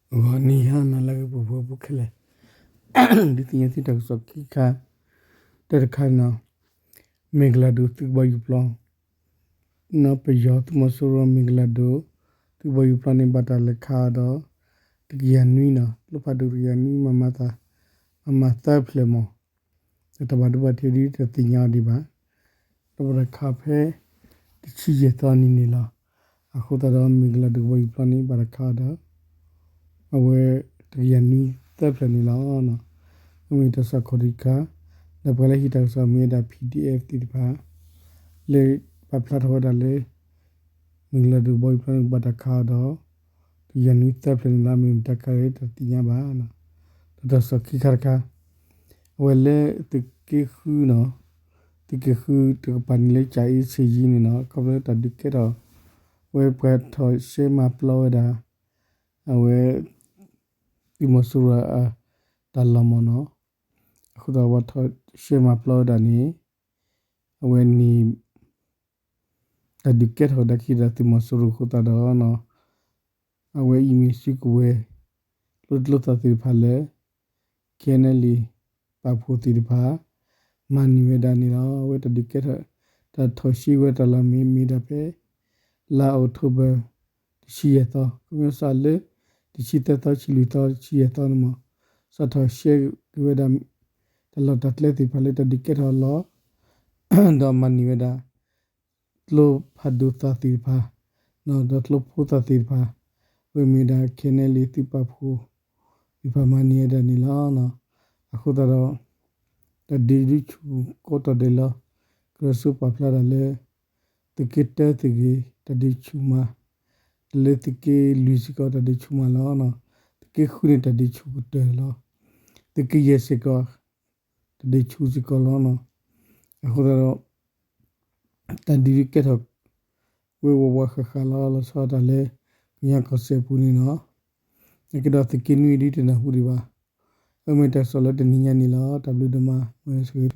ဂီၤနံၤဟါနၤလၢအဂ့ၤ ပှၤဖှီၣ်ဖိခဲလၢာ်, ဒုးသ့ၣ်ညါသုတၢ်ကစီၣ်ခံခါ, တၢ်တခါန့ၣ်, မ့ၢ်ကလၤဒိၣ်သုးကဘီယူၤပျီ, ပယီၤသုးမီၤစိရိၤမ့ၢ်ကလၤဒိၣ်, သုးကဘီယူၤပျီန့ၣ် ဘၣ်တၢ်လဲၤခးအီၤဒီး, တကယၤနွံန့ၣ် ကျိဖးဒိၣ်တကယၤနွံ မၤမၤသၢဖျၢၣ်မး, ဒီးတၢ်ဘၣ်ဒိဘၣ်ထံးဒ်တသ့ၣ်ညါအီၤဒံးဘၣ်, ဒီးဘၣ်တၢ်ခးဖဲ တဆံယဲၢ်သီနံၤန့ၣ်လီၤ. အဃိသတးဒီး မ့ၢ်ကလၤဒိၣ်ကဘီယူၤပျီန့ၣ် ဘၣ်တၢ်ခးအီၤဒီး အဝဲ တကယၤနွံသၢဖျၢၣ်န့ၣ်လီၤ. မ့မ့ၢ်တၢ်ကစီၣ်ခိၣ်တခါ, ဒီးပှၤလၢဟံးတၢ်ကစီၣ်မ့ၢ်ဝဲဒၣ် PDF သ့ၣ်တဖၣ် လၢပာ်ဖျါထီၣ်ဝဲဒၣ်လၢ မ့ၢ်ကလၤဒိၣ်ကဘီယူၤပျီန့ၣ် ဘၣ်တၢ်ခးအီၤဒီး တကယၤနွံသၢဖျၢၣ်န့ၣ်လီၤ. မ့ၢ်မတၤခးလဲၣ်တသ့ၣ်ညါဘၣ်. ဒီးတၢ်ကစီၣ်ခံခါတခါ, အဝဲလၢသုးက့ဃုန့ၣ်, သုးက့ဃုတကပၤန့ၣ်လၢ ကၠၤအ့ဆ့ယံန့ၣ်န့ၣ် ခီဖျိတၢ်ဒုးကဲထီၣ်ဝဲ ပှၤထီၣ်ရှဲမၤပျီဝဲဒၣ် အဝဲ သုးမီၤစိရိၤ တၢ်လီၢ်မးန့ၣ်, အဃိသတးပှၤထီၣ်ရှဲမၤပျီဝဲဒၣ်န့ၣ်, အဝဲန့ၣ် တၢ်ဒုးကဲထီၣ်ကဒါက့ၤဒီးသုးမီၤစိရိၤအဃိသတးဒီး အဝဲအံၤမ့ၢ်စုကဝဲၤ ကျိချံကျိသၣ်သ့ၣ်တဖၣ်လၢ KNLA ပာ်ဖှိၣ်သ့ၣ်တဖၣ် မၤန့ၢ်ဝဲဒၣ်န့ၣ်လီၤ. အဝဲတၢ်ဒုးကဲထီၣ် တၢ်ထီၣ်ရှဲဝဲတၢ်လီၢ်မ့ၢ်မ့ၢ်ဒၣ်ဖဲ လါအီးကထိဘၢၣ် တဆံယဲၢ်သီ, ခီပညီစးလၢ တဆံသၢသီ တဆံလွံၢ်သီ တဆံယဲၢ်သီန့ၣ်မး, စးထီၣ်ရှဲက့ၤဝဲဒၣ် တၢ်လီၢ်တၢ်ကျဲသ့ၣ်တဖၣ်လၢတၢ်ဒုးကဲထီၣ်အလီၢ် ဒီးမၤန့ၢ်ဝဲဒၣ် ကျိဖးဒိၣ်သၣ်သ့ၣ်တဖၣ်, ဒီးကျိဖိသၣ်သ့ၣ်တဖၣ်, ဝဲမ့ၢ်ဒၣ် KNLA သုးပာ်ဖှိၣ်သ့ၣ်တဖၣ်မၤန့ၢ်ဝဲဒၣ်န့ၣ်လီၤ. အဃိသတးဒီး တၢ်ဒုးဆူၣ်ကိးတီၢ်ဒဲးလီၤ. ကရၢစိပာ်ဖျါဒၣ်လၢ သုးက့တၢသုးဂ့ၤ တၢ်ဒုးဆူၣ်မး, ဒီးလၢသုးက့လွံၢ်စ့ၢ်ကီး တၢ်ဒုးဆူၣ်မးလီၤ. သုးက့ဃုန့ၣ် တၢ်ဒုးဆူၣ်ကတၢၢ်လီၤ. သုးက့ယဲၢ်စ့ၢ်ကီး တၢ်ဒုးဆူၣ်စ့ၢ်ကီးလီၤ. အဃိသတးဒီး တၢ်ဒုးကဲထီၣ် ဝဲဝးဝးဃးဃးလီၤ. လီၤဆီဒၣ်တၢ်လၢ ကညီကီၢ်စဲၣ်ပူၤန့ၣ်လီၤ. အကဒီးသုးက့နွံဒ်တနၢ်ဟူဒံးဘၣ်. အမ့ၢ်တၢ်ကစီၣ်လၢတနံၤညါန့ၣ်လီၤ. တၢ်ဘျုးဒိၣ်မး မ်